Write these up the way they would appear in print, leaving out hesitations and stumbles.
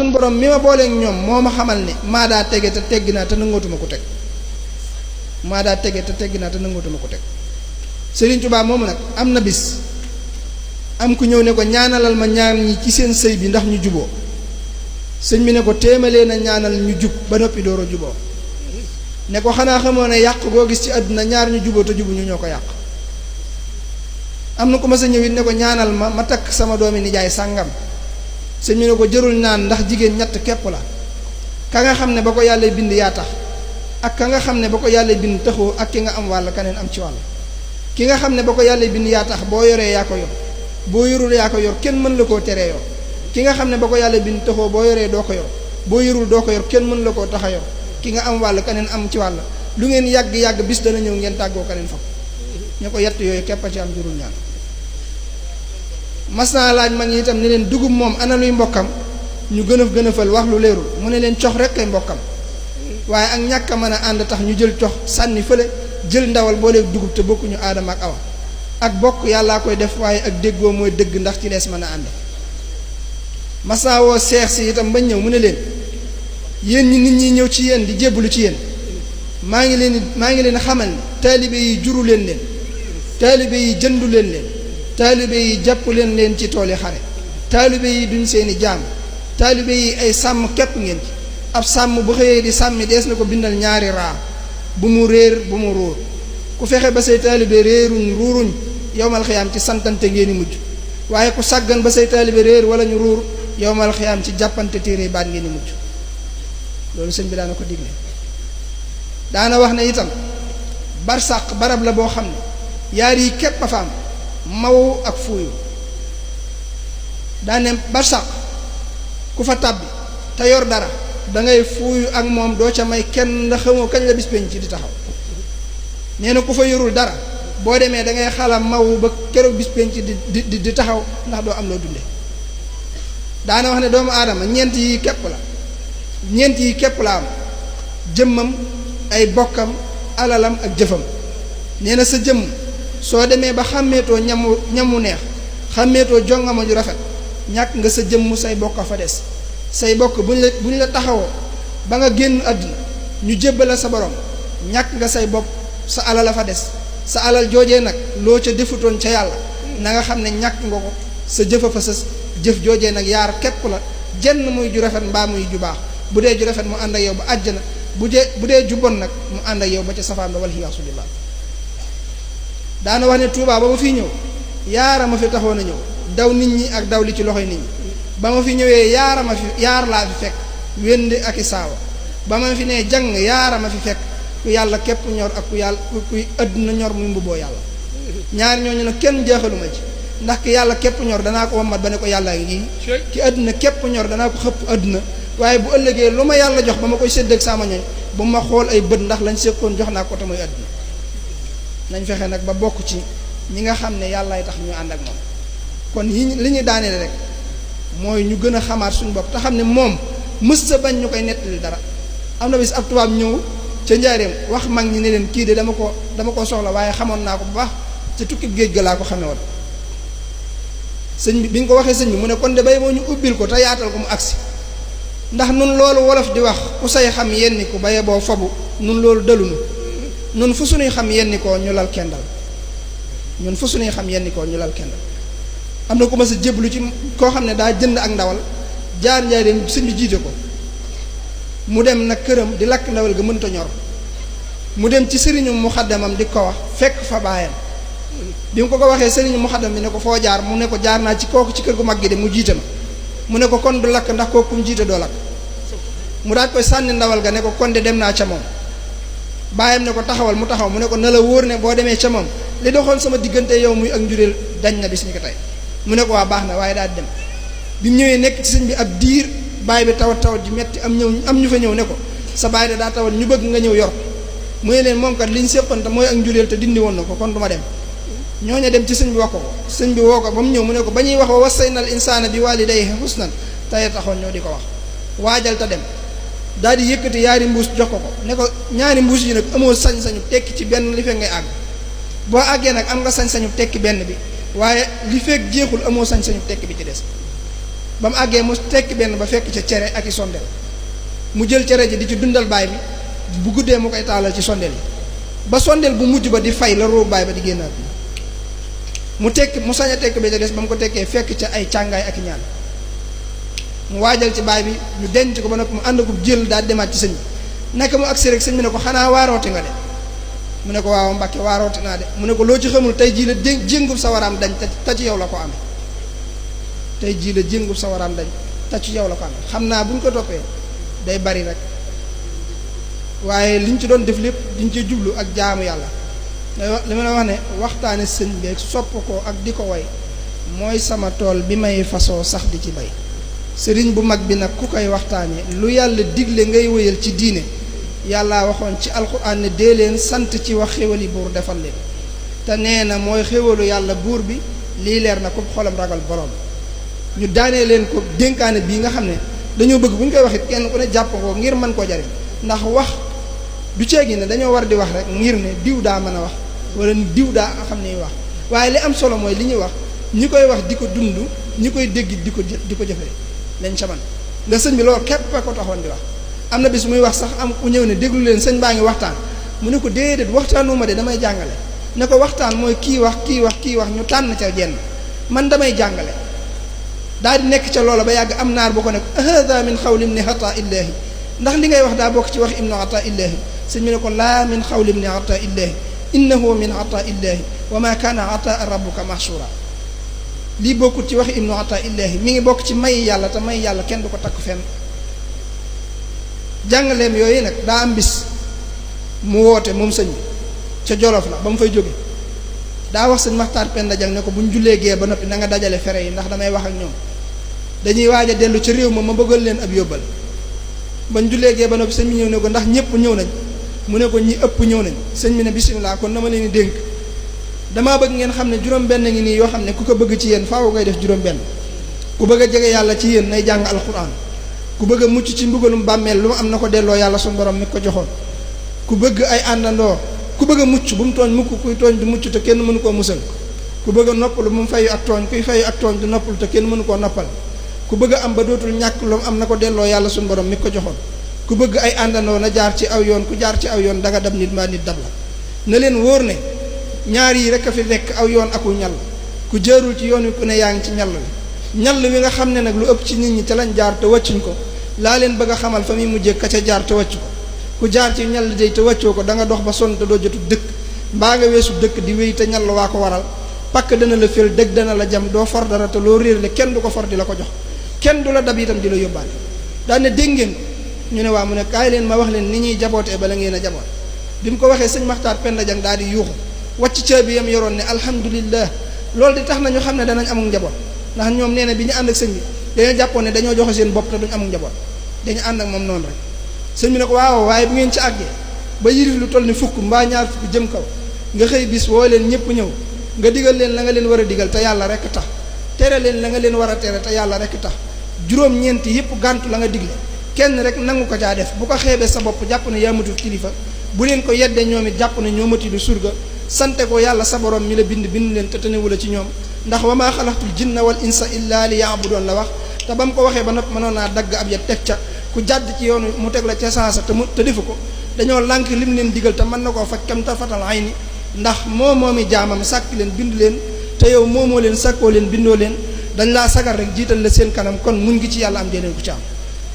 suñ borom mi ma booleeg ñoom moo ma xamal ne maa daa tege te teggi naa te nangootuma ko teg maa daa tege te teggi naa te nangootuma ko teg Sëriñ Tuubaa moomu nag am na bis am ku ñëw ne ko ñaanalal ma ñaar ñi ci seen sëy bi ndax ñu juboo sëñ bi ne ko téemalee na ñaanal ñu jub ba noppi door a juboo ne ko xanaa xamoo ne yàq goo gis ci àdduna ñaar ñu juboo te jubu ñu ñoo ko yàq am na ku ma sa ñëw it ne ko ñaanal ma takk sama doomi nijaay sàngam sëñ bi ne ko jërul naan ndax jigéen ñett képp la ka nga xam ne ba ko yàlla bind yaa tax ak ka nga xam ne ba ko yàlla bind taxoo ak ki nga am wàll keneen am ci wàll ki nga xam ne ba ko yàlla bind yaa tax boo yoree yaa ko yor boo yorul yaa ko yor kenn mën la koo teree yor ki nga xam ne ba ko yàlla bind taxoo boo yoree doo ko yor boo yorul doo ko yor kenn mën la koo tax a yor ki nga am wàll keneen am ci wàll lu ngeen yàgg-yàgg bis dana ñëw ngeen tàggoo keneen fa ñu ko yett yooyu képp a ci am jurul ñaan mas naa laaj mag ñi itam ne leen dugub moom ana luy mbokkam ñu gënëfal wax lu leerul mu ne leen cox rek kay mbokkam waaye ak ñàkk a mën a ànd tax ñu jël cox sànni fële jël ndawal booleeg dugub te bokkuñu aadama ak awa ak bokk yàllaa koy def waaye ak déggoo mooy dëgg ndax ci lees mën a ànd mas naa woo seex si itam bañ ñëw mu ne leen yéen ñi nit ñi ñëw ci yéen di jébbalu ci yéen maa ngi leen xamal ni taalibe yi juru leen taalibe yi jëndu leen taalibe yi jàpp leen ci tooli xare taalibe yi duñ seeni jaam taalibe yi ay sàmm képp ngeen ci ab sàmm bu xëyee di sàmmi dees na ko bindal ñaari raa bu mu réer bu mu ruur ku fexe ba say taalibe réeruñ ruuruñ yowmal xiyaam ci santante ngeen di mujj waaye ku sàggan ba say taalibe réer wala ñu ruur yowmal xiyaam ci jàppante téere baat ngeen di mujj loolu sëñ bi daana ko digle daana wax ne itam barsàq barab la boo xam ne yaar yi képp a fa am maw ak fuuyu daane barsàq ku fa tàbbi te yor dara dangay fuuyu ak moom doo ca may kenn ndax xamoo kañ la bis penc ci di taxaw nee na ku fa yorul dara boo demee da ngay xalam maw ba keroog bis penc di taxaw ndax doo am loo dunde daana wax ne doomu aadama ñeent yi képp la am jëmmam ay bokkam alalam ak jëfam nee na sa jëmm soo demee ba xàmmeetoo ñamu neex xàmmeetoo jongama ju rafet ñàkk nga sa jëmm say bokk fa des say bokk bu ñu la taxawoo ba nga génn àdduna ñu jébbala sa borom ñàkk nga say bopp sa alal a fa des sa alal joojee nag loo ca defutoon ca yàlla na nga xam ne ñàkk nga ko sa jëfa fa sa jëf joojee nag yaar képp la jenn muy ju rafet mbaa muy ju baax bu dee ju rafet mu ànd ak yow ba àjjana bu dee ju bon nag mu ànd ak yow ba ca safaan ba wal hiyaasu billah daana wax ne Tuubaa ba ma fiy ñëw yaara ma fi taxoon a ñëw daw nit ñi ak daw li ci loxoy nit ñi ba ma fi ñëwee yaar laa fi fekk wénd ak i saawa ba ma fi nee jàng yaara ma fi fekk ku yàlla képp ñor ak kuy àdduna ñor muy mbubboo yàlla ñaar ñooñu nag kenn jeexaluma ci ndax ki yàlla képp ñor danaa ko wammat ba ne ko yàlla ngi ki àdduna képp ñor danaa ko xëpp àdduna waaye bu ëllëgee lu ma yàlla jox ba ma koy sédd ak sama ñoñ bu ma xool ay bët ndax lañ séqoon jox naa ko te muy àdduna nañ fexe nag ba bokk ci ñi nga xam ne yàllaay tax ñu ànd ak moom kon li ñu daaneel rek mooy ñu gën a xamaat suñu bopp te xam ne moom mës sa bañ ñu koy nettali dara am na bis ab tubaab ñëw ca njaareem wax mag ñi ne leen kii de dama ko soxla waaye xamoon naa ko bu baax ca tukki géej ga laa ko xamee woon sëñ bi ñu ko waxee sëñ bi mu ne kon de bay moo ñu ubbil ko te yaatal ko mu agsi ndax nun loolu wolof di wax ku say xam yenni ko baye boo fabu nun loolu dalunu nun fu suñuy xam yenni koo ñu lal kendal ñun fu suñuy xam yenni koo ñu lal kendal am na ku ma sa jéblu ci koo xam ne daa jënd ak ndawal jaar njaareem sëñ bi jiite ko mu dem nag këram di lakk ndawal ga mënta ñor mu dem ci sëriñu muxaddamam di ko wax fekk fa baayam bi mu ko waxee sëriñu muxaddam bi ne ko foo jaar mu ne ko jaar naa ci kooku ci kër gu mag gi de mu jiite ma mu ne ko kon du lakk ndax kooku mu jiite doo lakk mu daal koy sànni ndawal ga ne ko kon de dem naa ca moom baayam ne ko taxawal mu taxaw mu ne ko na la wóor ne boo demee ca moom li doxoon sama diggante yow muy ak njureel dañ na bis ni ko tey mu ne ko waa baax na waaye daal dem bi mu ñëwee nekk ci sëñ bi ab diir baay bi tawat ji metti am ñu fa ñëw ne ko sa baay de daa tawat ñu bëgg nga ñëw yor mu ne leen moom kat liñ séqoon te mooy ak njureel te dindi woon na ko kon du ma dem ñooña dem ci sëñ bi wax ko sëñ bi woo ko ba mu ñëw mu ne ko ba ñuy wax wa wasaynal insaana bi waalidayhi husnan tey taxoon ñoo di ko wax waajal te dem daal di yëkkati yaari mbuus jox ko ne ko ñaari mbuus yi nag amoo sañ-sañu tekki ci benn li fekk ngay àgg boo àggee nag am nga sañ-sañu tekki benn bi waaye li fekk jeexul amoo sañ-sañu tekki bi ci des ba mu àggee mu tekki benn ba fekk ca cere ak i sondeel mu jël cere ji di ci dundal baay bi bu guddee mu koy taalal ci sondeel yi ba sondeel bu mujj ba di fay la ruu baay ba di génnaat mu tekki mu sañ a tekk ba ca des ba mu ko tekkee fekk ca ay càngaay ak i ñaan mu waajal ci baay bi ñu denc ko ba nag mu ànd ko jël daal demaat ci sëñ bi nekk mu agsi rek sëñ bi ne ko xanaa waarooti nga de mu ne ko waaw Mbàkke waarooti naa de mu ne ko loo ci xamul tey jii la jéngub sa waraam dañ te ci yow la ko amee tey jii la jéngub sa waraam dañ te ci yow la ko amee xam naa bu ñu ko toppee day bari rek waaye liñ ci doon def lépp diñ ci jublu ak jaamu yàlla li ma la wax ne waxtaane sëñ bi ak sopp ko ak di ko way mooy sama tool bi may fasoo sax di ci bay sëriñ bu mag bi nag ku koy waxtaane lu yàlla digle ngay wéyal ci diine yàlla waxoon ci alxuraan ne dee leen sant ci wax xéwali buur defal leen te nee na mooy xéwalu yàlla buur bi lii leer na ko xolam ragal borom ñu daanee leen ko dénkaane bii nga xam ne dañoo bëgg bu ñu koy wax it kenn ku ne jàpp ko ngir mën koo jariñ ndax wax du ceegi ne dañoo war di wax rek ngir ne diw daa mën a wax wala diw daa xam ne wax waaye li am solo mooy li ñuy wax ñi koy wax di ko dund ñi koy dégg di ko jëfee lañ ca man nga sëñ bi loolu képp ko taxoon di wax am na bis muy wax sax am ku ñëw ne déglu leen sëñ baa ngi waxtaan mu ne ko déedéet waxtaanuma de damay jàngale ne ko waxtaan mooy kii wax ñu tànn ca jenn man damay jàngale daal di nekk ca loola ba yàgg am naar bu ko ne ko hada min xawli ibni ata illahi ndax li ngay wax daa bokk ci wax ibnu ata illahi sëñ bi ne ko laa min xawli ibni ata illahi innahu min ata illahi wa ma kaana ata rabbuka mahshura lii bokkut ci waxi ibnu ata illahi mi ngi bokk ci may yàlla te may yàlla kenn du ko takk fenn jàngaleem yooyu nag daa am bis mu woote moom sëñ bi ca Jolof la ba mu fay jóge daa wax sëñ Maxtaar Penda Jang ne ko bu ñu jullee gee ba noppi na nga dajale fere yi ndax damay wax ak ñoom dañuy waaj a dellu ca réew ma bëggal leen ab yóbbal ba ñu jullee gee ba noppi sëñ bi ñëw ne ko ndax ñëpp ñëw nañ mu ne ko ñi ëpp ñëw nañ sëñ bi ne bisimilah kon dama leen di dénk damaa bëgg ngeen xam ne juróom-benn ngi nii yoo xam ne ku ko bëgg ci yéen faaw koy def juróom-benn ku bëgg a jege yàlla ci yéen nay jàng alquran ku bëgg a mucc ci mbugalum bàmmeel lu mu am na ko delloo yàlla suñu borom mi ko joxoon ku bëgg ay àndandoo ku bëgg a mucc bu mu tooñ mukk kuy tooñ du mucc te kenn mënu koo musal ku bëgg a noppalu bu mu fayu ak tooñ kuy fayu ak tooñ du noppalu te kenn mënu koo noppal ku bëgg a am ba dootul ñàkk lu mu am na ko delloo yàlla suñu borom mi ko joxoon ku bëgg ay àndandoo na jaar ci aw yoon ku jaar ci aw yoon danga dab nit mbaa nit dab la na leen wóor ne ñaar yi rek a fi nekk aw yoon aku ñal ku jaarul ci yoon wi ku ne yaa ngi ci ñal wi ñal wi nga xam ne nag lu ëpp ci nit ñi ca lañ jaar te wàccuñ ko laa leen bëgg a xamal fa muy mujjee ka ca jaar te wàccu ko ku jaar ci ñal day te wàccoo ko da nga dox ba sonn te doo jotu dëkk mbaa nga weesu dëkk di wéy te ñal waa ko waral pakk dana la fél dëgg dana la jam doo for dara te loo réer le kenn du ko for di la ko jox kenn du la dab itam di la yóbbaale daan ne dégg ngeen ñu ne waa mu ne kaay leen ma wax leen ni ñuy jabootee bala ngeen a jaboot bi mu ko waxee sëñ Maxtaar Penda Jang daal di yuuxu wàcc caabi yam yoroon ne alhamdulillah loolu di tax na ñu xam ne danañ amul njaboot ndax ñoom nee na bi ñu ànd ak sëñ bi dañoo jàppoon ne dañoo joxe seen bopp te duñ amul njaboot dañu ànd ak moom noonu rek sëñ bi ne ko waaw waaye bu ngeen ci àggee ba yirif lu toll ni fukk mbaa ñaar fukk jëm kaw nga xëy bis woo leen ñëpp ñëw nga digal leen la nga leen war a digal te yàlla rek tax tere leen la nga leen war a tere te yàlla rek tax juróom-ñeenti yëpp gàntu la nga digle kenn rek nangu ko caa def bu ko xeebee sa bopp jàpp ne yaa matul kilifa bu leen ko yeddee ñoom it jàpp ne ñoo matilu surga sante ko yàlla sa borom mi la bind leen te tënewula ci ñoom ndax wa maa xalaqtul jinna wal insa illa li ya'budun la wax te ba mu ko waxee ba noppi mënoon naa dagg ab ya teg ca ku jàdd ci yoonu mu teg la ca sansa te defu ko dañoo lànk lim leen digal te mën na koo faj kam tarfatal ayni ndax moomi jaamam sàkk leen bind leen te yow moomoo leen sàkkoo leen bindoo leen dañ laa sagar rek jiital la seen kanam kon mun ngi ci yàlla am dee leen ko ci am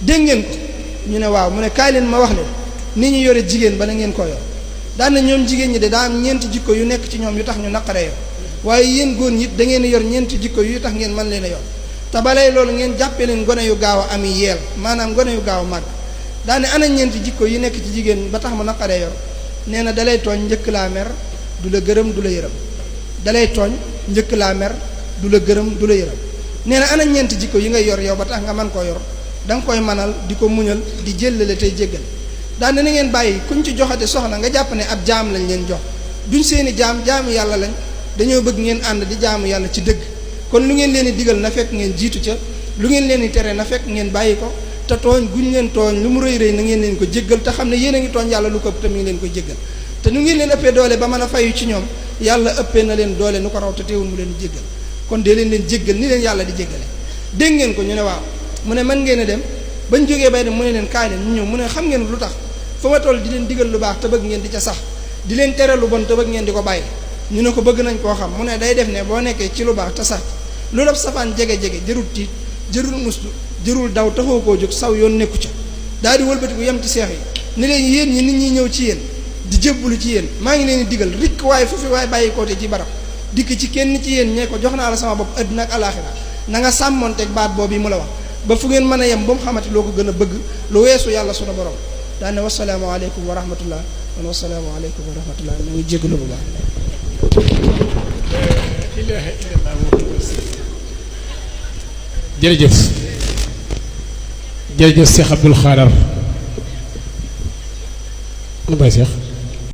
dégg ngeen ko ñu ne waaw mu ne kaay leen ma wax leen ni ñu yore jigéen ba na ngeen ko yor daan na ñoom jigéen ñi de daa am ñeenti jikko yu nekk ci ñoom yu tax ñu naqaree yor waaye yéen góor ñi da ngeen yor ñeenti jikko yu tax ngeen mën leen a yor te balay loolu ngeen jàppee leen gone yu gaaw a ami yeel maanaam gone yu gaaw a màgg daane ana ñeenti jikko yu nekk ci jigéen ba tax mu naqaree yor nee na dalay tooñ njëkk laa mer du la gërëm du la yërëm dalay tooñ njëkk laa mer du la gërëm du la yërëm nee na ana ñeenti jikko yi ngay yor yow ba tax nga mën koo yor da nga koy manal di ko muñal di jëllale tey jéggal daane na ngeen bàyyi kuñ ci joxate soxna nga jàpp ne ab jaam lañ leen jox duñ seeni jaamu yàlla lañ dañoo bëgg ngeen ànd di jaamu yàlla ci dëgg kon lu ngeen leen di digal na fekk ngeen jiitu ca lu ngeen leen di tere na fekk ngeen bàyyi ko te tooñ guñ leen tooñ lu mu rëy rëy na ngeen leen ko jéggal te xam ne yéen a ngi tooñ yàlla lu ko ëpp te mi ngi leen ko jéggal te nu ngeen leen ëppee doole ba mën a fayu ci ñoom yàlla ëppee na leen doole nu ko raw te teewul mu leen jéggal kon dee leen jéggal ni leen yàlla di jéggale dégg ngeen ko ñu ne waaw mu ne mën ngeen a dem bañ jógee bay dem mu ne leen kaay leen ñu ñëw mu ne xam ngeen lu tax fa ma toll di leen digal lu baax te bëgg ngeen di ca sax di leen tere lu bon te bëgg ngeen di ko bàyyi ñu ne ko bëgg nañ koo xam mu ne day def ne boo nekkee ci lu baax te sax loolu ab safaan jege-jege jërul tiit jërul mustu jërul daw taxoo koo jóg saw yoon nekku ca daal di wëlbatiku yem ci seex yi ne leen yéen ñi nit ñi ñëw ci yéen di jébbalu ci yéen maa ngi leen di digal rikk waaye fu fi waaye bàyyi koote ci barab dikk ci kenn ci yéen ñee ko jox naa la sama bopp àddina ak alaaxira na nga sàmmonteeg baat boobu yi mu la wax ba fu ngeen mën a yem ba mu xamante loo ko gën a bëgg lu weesu yàlla sunu borom daane wasalaamu aleykum wa rahmatullah wan wasalaamu aleykum wa rahmatullah na ngi jégalu bu baax ilaha illallah jërëjëf jërëjëf Cheikh Abdoul Khadar nu bay Cheikh